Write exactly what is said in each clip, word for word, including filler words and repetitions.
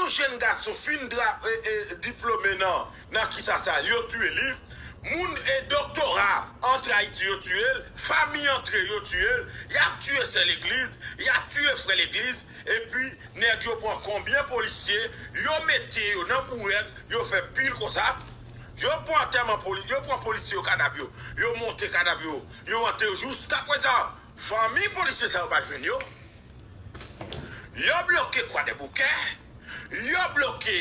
Yon jenn gason fin dra, e, e, diplome nan, nan kisa sa, yo tiye li. Moun e doktora antre Ayiti, yo tiye l. Fanmi antre, yo tiye l. Y ap tiye sè legliz, y ap tiye frè legliz. Epi, nèg yo pran konbyen polisye, yo mete yo nan bourèt, yo fè pil konsa. Yo pran antèman poli, yo pran polisye yo kadav yo, yo monte kadav yo, yo antre yo jiskaprezan. Fanmi polisye sa yo pa jwenn yo. Yo bloke Kwadèboukè, yo bloke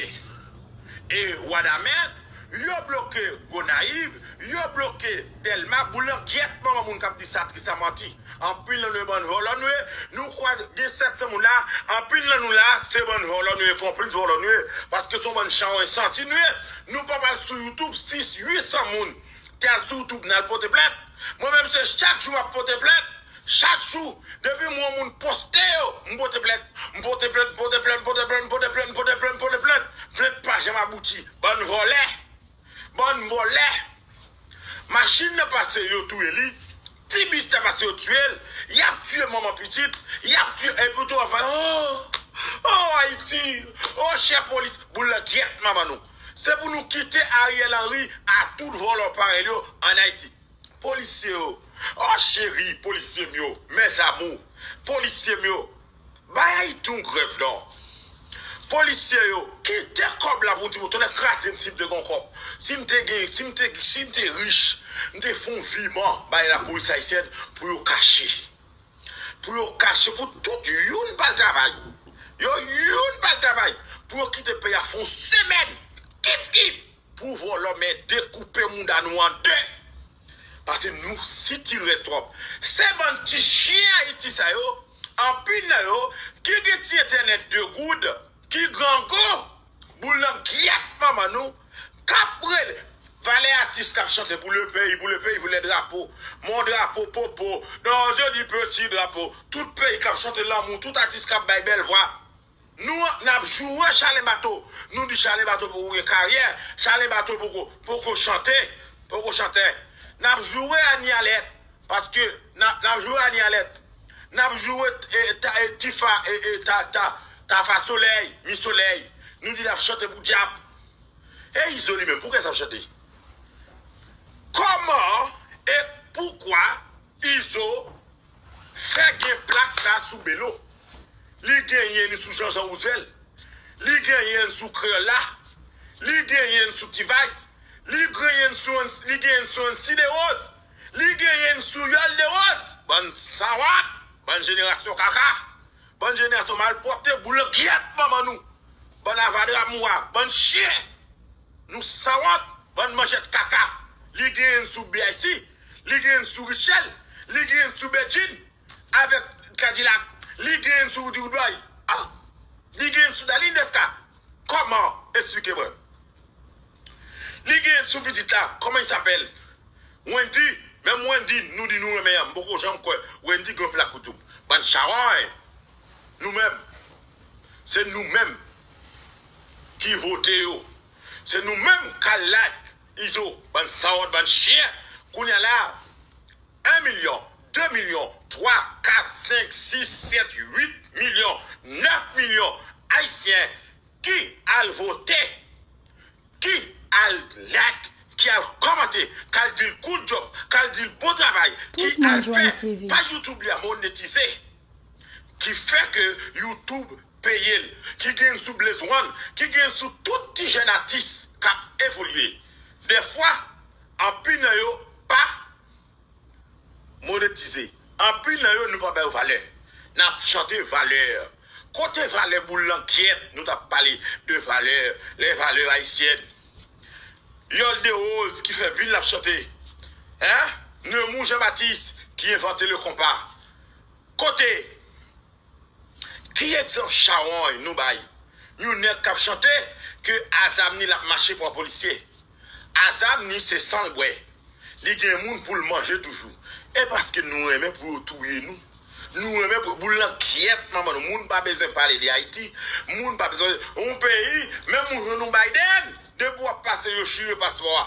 e Wadamèt, yo bloke Gonayiv, yo bloke Dèlma, boulangyèt manman moun k ap di sa tris sa manti. Anpil nan nou e bann vòlò nou ye, nou kwaze gen sèt san moun la, anpil nan nou la se bann vòlò nou ye, konplis vòlò nou ye, paske se yon bann chawony santi nou ye. Nou pa pral sou YouTube, sis, uit san moun te al sou YouTube, n al pote plent. Mwen menm se chak jou m ap pote plent. Chak jou, depi m wè yon moun poste yo, m pote plent. M pote plent, m pote plent, m pote plent, m pote plent, m pote plent, m pote plent. Plent pa janm abouti. Bann vòlè. Bann vòlè. Machin nan pase, yo touye li. Ti bis la pase, yo tiye l. Y ap tiye manman pitit. Y ap tiye, epi tou w ap fè, oh, oh, Ayiti, oh, chè polis. Boulangyèt manman nou. Se pou nou kite Ariel Henry a tout vòlò parèy yo ann Ayiti. Polisye yo. Oh, cheri, polisye m yo. Mes amours. Polisye m yo. Bay Ayiti yon grev non. Polisye yo, kite kòb la pou di, bon, tonnè kraze m si m te gen kòb. Si m te gen, si m te, si m te rich, m te fè yon viman bay lapolis ayisyèn pou yo kache. Pou yo kache, pou tout youn pa al travay. Yo youn pa al travay. Pou yo kite peyi a fè yon semèn. Kif kif. Pou vòlò men dekoupe mouda nou an de. Paske nou sitirèz twòp. Se bann ti chen Ayiti sa yo, anpil nan yo, ki gen ti entènèt de goud, ki grangou, boulangyèt manman nou, k ap rele valè atis k ap chante pou le peyi, pou le peyi, pou le drapo, mon drapo, popo, non, je dis petit drapo, tout peyi k ap chante lanmou, tout atis k ap bay bèl vwa. Nou, n ap joure Chalen Bato. Nou di Chalen Bato poko gen karyè. Chalen Bato poko, poko chante. Poko chante. N ap joure Anie Alerte. Paske n ap, n ap joure Anie Alerte. N ap joure, e, ta, e, Tifa, e, e, ta, ta, Tafa Solèy, Mi Solèy. Nou di n ap chante pou dyab. E Izo li menm, poukisa l ap chante? Kòman e poukwa Izo fè gen plak sa sou Belo? Li genyen li sou Jean Jean Roosevelt. Li genyen l sou Kreyòl la. Li genyen l sou T-Vice. Li genyen l sou, li genyen l sou Ancy Desroses. Li genyen l sou Yòl Desroses. Bann sanwont, bann jenerasyon kaka. Bann jenerasyon malpwòpte, boulangyèt manman nou. Bann avadra moua, bann chen. Nou sanwont, bann manjèt kaka. Li genyen l sou B I C, li genyen l sou Richelle, li genyen l sou Bedjine, avèk Kadilak. Li genyen l sou Rudy Boy. Ah! Li genyen l sou Darline Desca. Kòman? Esplike mwen. Li genyen l sou pitit la. Comment il s'appelle? Wendy. Menm Wendy, nou di nou renmen an. M poko janm kwè Wendy gen plak YouTube. Bann chawony. Nou menm. Se nou menm ki vote yo. Se nou menm k al like Izo. Bann sanwont, bann chen. Kounye a la, en milyon, de milyon, twa, kat, senk, sis, sèt, uit milyon, nèf milyon Ayisyen ki al vote, ki al like, ki al kòmante, k al di l good job, k al di l bon travay, ki al fè paj YouTube li a monetize, ki fè ke YouTube peye l, ki gen sou Blaze One, ki gen sou tout ti jèn atis k ap evolye. Dèfwa, anpil nan yo pa monetize. Anpil nan yo, nou pa ba yo valè. N ap chante valè. Kote valè boulangyèt? Nou t ap pale de valè, les valeurs haïtiennes. Yòl Desroses ki fè vin l ap chante. Hein? Nemours Jean Baptiste ki envante le konpa. Kote? Ki egzanp chawony nou bay? Yon nèg k ap chante ke a zam ni l ap mache pran polisye. A zam ni se san l bwè. Li gen moun pou l manje toujou. E paske nou renmen pou yo touye nou. Nou renmen pou boulangyèt manman nou. Moun pa bezwen pale de Ayiti. Moun pa bezwen yon peyi. Menm moun jwenn yon Biden. Depi w ap pase yo chire paspò a.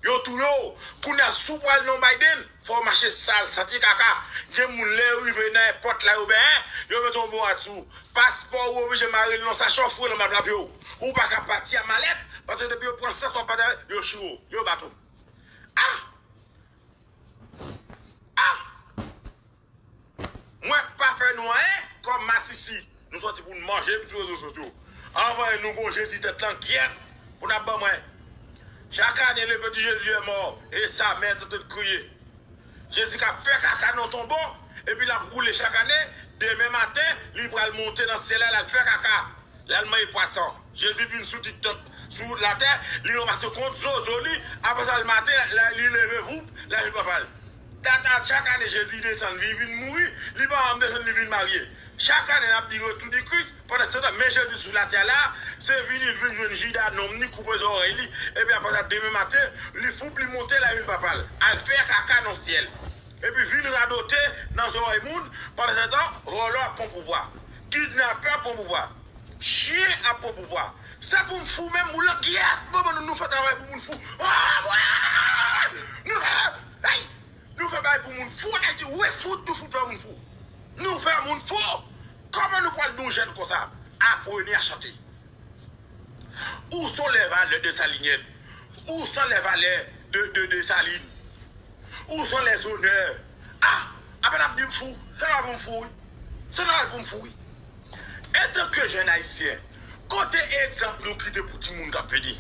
Yo touye w. Kounye a, si w pral nan Biden, fò w mache sal, santi kaka. Gen moun, lè yo rive nan èpòt la, yo benyen, yo mete yon bowat sou ou. Paspò ou oblije mare l nan sachè, w foure l anba pye w. Ou pa ka pati a malèt, paske depi yo pran sans w ap pati, yo chire w, yo bat ou. Ah! Ah! Mwen pa fè nou anyen kòm masisi. Nou sòti pou n manje m sou rezo sosyo. Anvan nou gon Jezi tèt lan gyèt pou n ap ban mwen. Chak ane, le petit Jésus est mort, et sa mère tante de crier. Jezi k ap fè kaka nan tonbo, epi l ap woule chak ane, demen maten, li pral monte nan syèl la, l al fè kaka. L al manje pwason. Jezi vin sou TikTok, sou latè, li ranmase kont zozo li, apre sa, l maten, la, li leve, voup, l al vin papa l. Dat a chak ane, Jezi desann, li vin mouri, li pa janm desann, li vin marye. Chak ane, n ap di retou di Kris, pandan se tan, men Jezi sou latè la, se vini, l vin jwenn Jida, nonm ni, koupe zòrèy li, epi apre sa, demen maten, li foup, li monte, l al vin papa l. Al fè kaka nan syèl. Epi vin radote nan zòrèy moun, pandan se tan, vòlò ap pran pouvwa. Kidnapè ap pran pouvwa. Chyen ap pran pouvwa. Se pou m fou menm, ou langyèt, bon, bon, nou, nou fè travay pou moun fou. Ah, wè! Nou fè, hey! Nou fè bagay pou moun fou, ann Ayiti, ou e fout, nou fout fè moun fou. Nou fè moun fou! Kòman nou pral nou jèn konsa? Apprenez à chanter. Où sont les valeurs dessaliniennes? Où sont les valeurs de, de Dessalines? Où sont les honneurs? Ah, apèn ap di m fou. Se nòmal pou m fou, wi. Se nòmal pou m fou, wi. Antanke jèn ayisyen, kote egzanp nou kite pou timoun k ap vini?